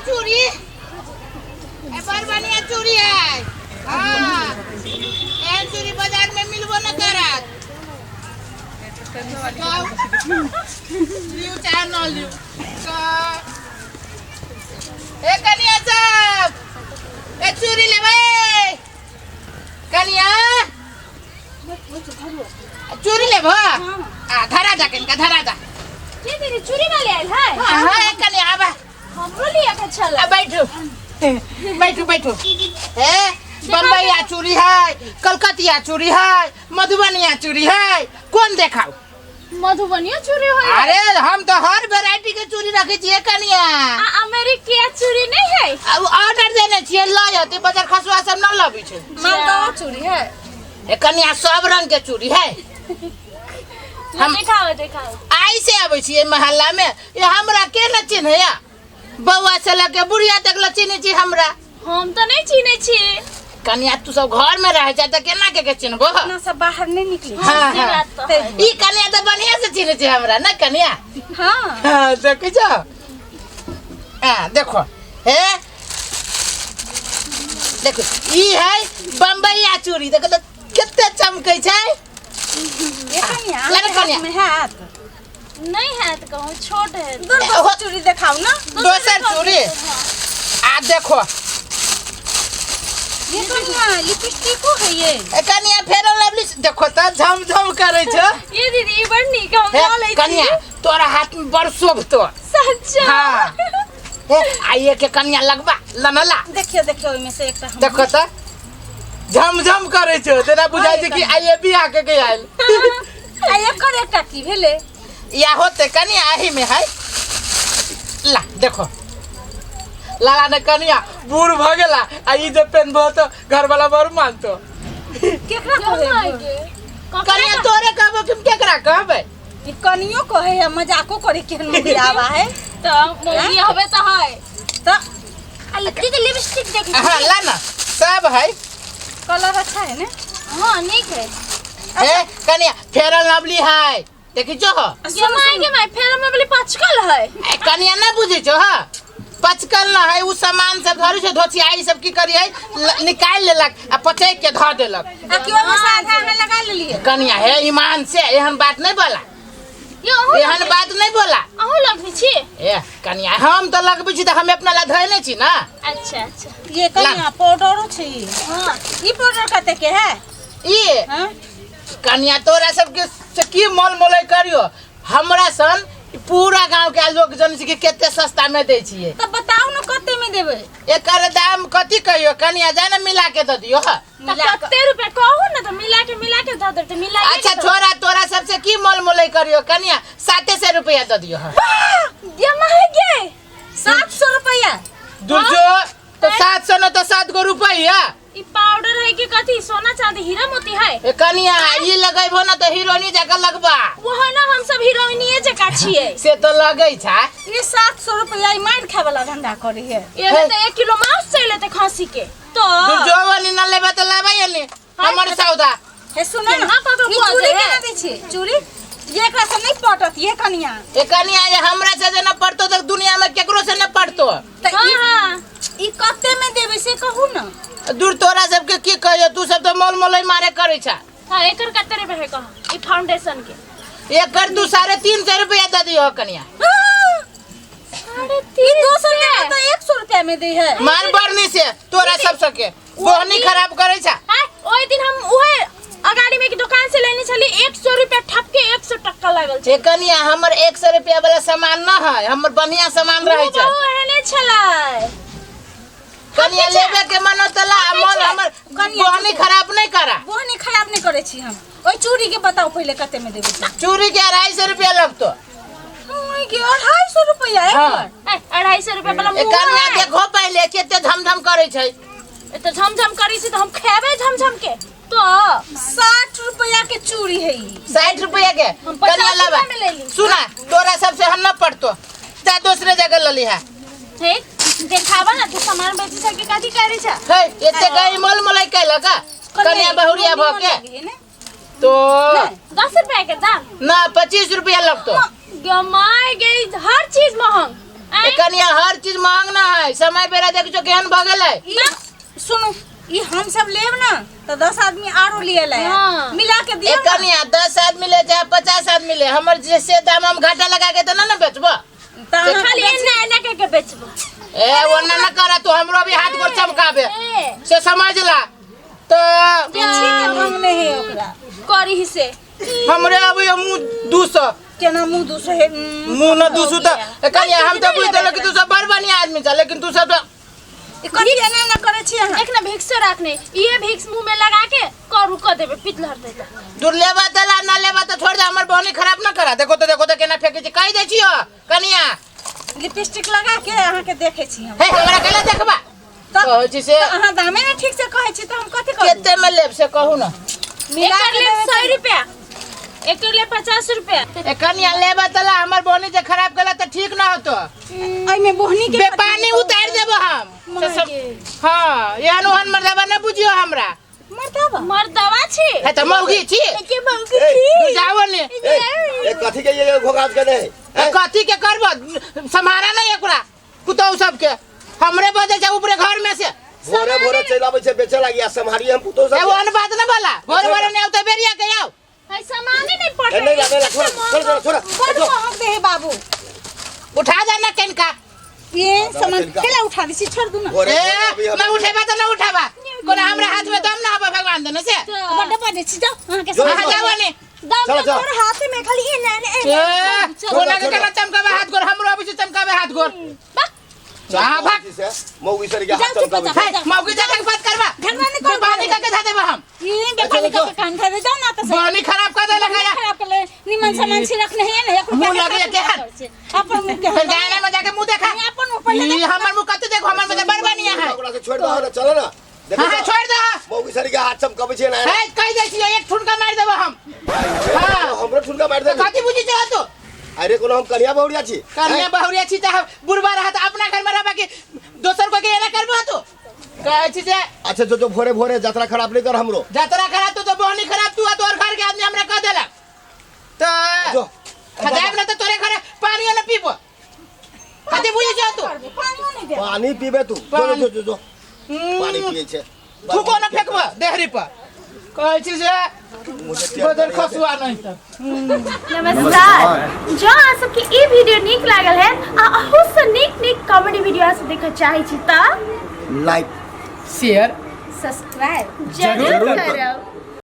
चूड़ी, ए बड़ बढ़िया चूड़ी है। हाँ, एहन चूड़ी बाजार में मिलबो न करत। कहू, लिउ चाहे न लिउ। ए कनिया सब, ए चूड़ी लेबै? कनिया, चूड़ी लेबो? आ धरा जा कनिका, धरा जा। के दीदी चूड़ी वाले आयल है? हाँ हाँ, कनिया आबा। हमरो लिया के छल। आ बैठू बैठू बैठू। हे बम्बईया चूड़ी है, कलकतिया चूड़ी है, मधुबनिया चूड़ी है, कोन देखाउ? मधुबनिया चूड़ी होय? अरे हम तो हर वेराइटी के चूड़ी रखे छियै कनिया। आ अमेरिकिया चूड़ी नहीं है? अब ऑर्डर देने छियै, लऽ अयतै। बजार खसुआ सब न लबै छै। मालदह चूड़ी है? ए कनिया, सब रंग के चूड़ी है। हम देखाओ देखाओ। आइ से आबै छियै मोहल्ला में, ये हमरा के न चिन्हैया? बौआ से लऽ के बुढ़िया तक ल चिन्है छी हमरा। हम तो नहीं चिन्है छी। कनिया, तू सब घर में रहै छै तऽ केना के के चिन्हबो? अपना सब बाहर नहीं निकले। हाँ, से हाँ। बात तो है। ई कनिया तऽ बढ़िया से चिन्है छै हमरा न कनिया? हाँ। हाँ, देखै छौ? हाँ, देखो, हे देखो, ई है बम्बईया चूड़ी। देखो तऽ कते चमकै छै। ये कनिया, ले अहाँके कनिया। हाथ में हाथ नहीं है तो कहूँ छोट है। दूर दोसर चूड़ी देखाओ ना। दोसर चूड़ी आ देखो। ये कनिया, लिपस्टिको है ये? ए कनिया, फेर लवली, देखो तऽ झम झम करै छै। ये दीदी, ई बड़ नीक, हम हे लऽ लै छी। कनिया, तोरा हाथ में बड़ शोभतो। सच्चा? हाँ, हे आइए के कनिया, लगबा लनला। देखियो देखियो, ओहिमे से एकटा हम। देखो तऽ झम झम करै छै, तेना बुझाइ छै कि आइए बियाह के के आयल। आ एकर एकटा की भेलै? या होते कनिया, एही में है, ला देखो। लाला ने कनिया, बूढ़ भ गेला आ ई जे पेनबो तऽ घरवाला बड़ मानतो। केकरा क्यों कहै? के कनिया, तोरे कहबो कि हम केकरा कहबै? ई कनियो कहै है, मजाको करे, केहन मुखियावा है। तो मौगी हवे तो है। तो आ दीदी, लिपस्टिक देखी? हाँ, ला ना, सब है। कलर अच्छा है ने? हाँ, नीक है। हे कनिया, फेरन लवली है, देखी छो? ये my के my, फेर हम बोली पचकल है। ए कनिया, ना बुझै छो? हाँ, पचकल ना है, उ सामान सब धरी छै, धोचियाई सब की करी है, निकालि लेलक आ पचैक के धऽ देलक। आ क्यों में साधा में लगा लेलिए? कनिया, हे ईमान से एहन बात नहीं बोला। यो अहूँ एहन बात नहीं बोला। अहूँ लगबै छी? ए कनिया, हम तऽ लगबै छी तऽ हम अपना ला धैने छी ना। अच्छा अच्छा। ये कनिया, पाउडरो छै ई? हाँ। ई पाउडर कते के है? ई? हाँ। कनिया, तोरा सबके से की मोल मोलै करियो, हमरा सन पूरा गांव के लोग जन छै कि कते सस्ता में दै छियै। तब बताउ ने, कते में देबै? एकर दाम कथी कहियो कनिया, जा ने मिला के दऽ दियो। तऽ मिला कऽ- कते रुपया कहू ने तऽ मिला के, मिला के दऽ देब तऽ मिला। अच्छा छोरा, तोरा सबसे की मोल मोलै करियो कनिया, 700 रुपया दऽ दियो। ये महंगे 700 रुपया? दुर्जो तो 700 न तो 7 गो रुपया। ई पाउडर है कि कथी, सोना चांदी हीरा मोती है? ए कनिया, ई लगैबो न तऽ हीरोइनी जकाँ लगबा। वह ना हम सब हीरोइनिए जकाँ छियै। से तऽ लगै छै। ये 700 रुपया, ई मारि खाय वाला धंधा करे है। एमे तऽ 1 किलो मांस चलि एतै खस्सी के। तो दुर्जो वाली न लेबे तऽ लाबै एनी हमर सौदा। हे सुन ना। केना कऽ कऽ ई चूड़ी बजै है? केना दै छियै चूड़ी? ये एकरा से नहीं पटत ये कनिया। ए कनिया, ये हमरा से जे न पड़तो तऽ दुनिया में केकरो से न पड़तो। तऽ हाँ ई हाँ। ई कते में देबै से कहू ना। दूर, तोरा सबके की कहियो, तू सब तऽ मोल मोलै मारे करै छ। हाँ, एकर कते रुपया है कह, ई फाउंडेशन के? एकर तू 350 रुपया दऽ दियो कनिया। साढ़े ई तीन दोसर जगह तो 100 रुपया में दै है। मान बढ़नी से तोरा सब सके बोहनी खराब करै छ। आय, ओहि दिन हम उहे अगाड़ी में एक दुकान से लेने छली, 100 रुपया ठपके 100 टक्का लागल छै। ए कनिया, हमर 100 रुपया वाला सामान न है, हमर बढ़िया सामान रहै छै। बहु एहने छलै। कनिया, लेबे के मन त ला, मन हमर कनिया, बोहनी खराब नहीं करा। बोहनी खराब नहीं करे छी हम। ओहि चूड़ी के बताउ पहिले, कते में देबै से? चूड़ी के 250 रुपया लगतो। ओहि के 250 रुपया? हाँ। एकर ए, 250 रुपया वाला ए मुँह कनिया, है। देखो पहिले कते धम धम करै छै। ए, तऽ झमझम करै छी तऽ हम खेबै झमझम के तो। 60 रुपया के चूड़ी है ई। 60 रुपया के? हम 50 कनिया, लाबा। रुपया में ले ली। सुना, तोरा सबसे हम न पड़तो, जा दूसरे जगह लली है। हे देखाबा ना, तू सामान बेची छै कि कथी करै छै? हे, एते गई मोल मोलाई कैलक कनिया, बहुरिया भ के निमन लगे ने? तो 10 रुपया के दाम ना, 25 रुपया लगतो। गमाय गई, हर चीज महंग। आँय? कनिया हर चीज महंग ना है, समय बेरा देख जो केहन भऽ गेलै। ई सुनू, ई हम सब लेब ना तो 10 आदमी आरो लिए ले। हाँ। मिला के ए दियो ना। कनिया 10 आदमी ले चाहे 50 आदमी ले, हमर जे से दाम हम घाटा लगा के तो ना ना बेचबो। तऽ अहाँ खाली एना एना कह के बेचबो। ए ओना ना करा तू, हमरो भी हाथ गोर चमकाबे ए से समझ ला। तो बेची के ढंग नहीं है ओकरा। करी ही से हमरे अभी मुंह 200 केना मुंह 200 है? मुंह न 200 त कनिया हम तो बुझ देलो कि तू सब बड़ बढ़िया आदमी छ, लेकिन तू सब तो ई कथी एना ना करै छी अहाँ? एक ना भिक्सो राखने, ये भिक्स मुंह में लगा के करू क देबे पितलहर देता। दूर लेबा त ला, ना लेबा त छोड़ दे, हमर बहनी खराब ना करा। देखो तो, देखो तो केना फेंके छी, कहि दै छियो कनिया। लिपस्टिक लगा के अहाँ के देखे छी हम। हे हमरा केला देखबा तऽ कहै छी से तऽ अहाँ दामे ने ठीक से कहै छी तऽ हम कथी करू? कते में लेब से कहू ना। मिला एकर के ले देबै 100 रुपया, एकर ले 50 रुपया। ए कनिया लेबा त ला, हमर बहनी जे खराब केला त ठीक ना होतो। एहिमे बोहनी के बेपानी उतार देबो हम। से सब हाँ, एहन ओहन मर्दाबा ना बुझियो हमरा। मर्दाबा? मर्दाबा छी। हे त मौगी छी। के मौगी ए, छी। तू जाओ ने। ए, ए कथी के ये घोघाज के नहीं? ए, कथी के करबो? सम्हारा नहीं एकरा पुतहु सबके, हमरे बजे छै ऊपरे घर में से। भोरे भोरे चलि आबै छै बेचे लागी आ सम्हारी हम पुतहु सब। ए ओहन बात न बोला, भोरे भोरे नहीं आवते बेरिया के आओ। है सामाने नहीं पड़ता। ए, नहीं ला, नहीं ला, छोड़, छोड़, छोड़, छोड़, बड़ छोड़। महग दे है बाबू। उठा दे ना कनका। ये सामान किनका? केला उठा दी छी, छोड़ दू ना। भोरे ए, भोरे अभी हम ना उठेबा त ना उठाबा, कोनो हमरा हाथ में दम ना हबा भगवान देने से। बड्ड बजे छी, जाओ अहाँ के जो, अहाँ जो। जाओ ने। दम चलो, तो चलो। तोर हाथ में खाली एना एना ए, एना। कोना के केना चमकाबे हाथ गोर, हमरो अबै छै चमकाबे हाथ गोर। चल, हाँ, भाग। मौगी से, मौगी से के हाथ जाओ, चुप चमकाबै हो छै। हे मौगी जाके बात करबा, घरवा में कर बेपानी करके धऽ देबो हम। ई बेपानी चलो, कर के कान धरे जाओ ना त से। बहनी खराब कर देलक है। खराब कर ले, निमन सामान छी रखने है ना, एक रुपया मुंह के लगे खर्च केहन? करै छी। अपन मुंह के फिर जाए में जाके मुंह देखा। अपन मुंह पहिले ई देखा। हमर मुंह कते देखो, हमर मुंह बड़ बढ़िया है। ओकरा से छोड़ दहो ना, चलो ना। देखो हाँ, हाँ, तो, छोड़ दो। मौगी सरी के हाथ चमकाबै छै ना। हे कहि दै छियो, एक ठुनका मारि देबो हम। हाँ। हमरो ठुनका मारि देबो। कथी बुझी छौ तू? अरे कोनो हम कनिया बहुरिया छी। कनिया बहुरिया छी त बुढ़बा रहत अपना घर में रहबा कि दोसर कोई के एना करबो तू? कहै छी जे अच्छा जो जो भोरे भोरे यात्रा खराब नहीं कर हमरो। यात्रा खराब तू तो बहनी खराब तू आ तोर घर के आदमी हमरा कह देलक। त जो खजाब न त तोरे घरे पानियो न पीबो। कथी बुझी छौ तू? पानियो नहीं दे। पानी पीबे तू। जो पानी। जो जो जो पानी पिए छे। थूको न फेंकबो देहरी पर। कहै छी जे बदल खसुआ नहीं त। नमस्कार। जो अहाँ सबके ई वीडियो नीक लागल है आ अहू से नीक नीक कॉमेडी वीडियो अहाँ सब देखऽ चाहै छी तऽ लाइक शेयर सब्सक्राइब जरूर जरूर करब।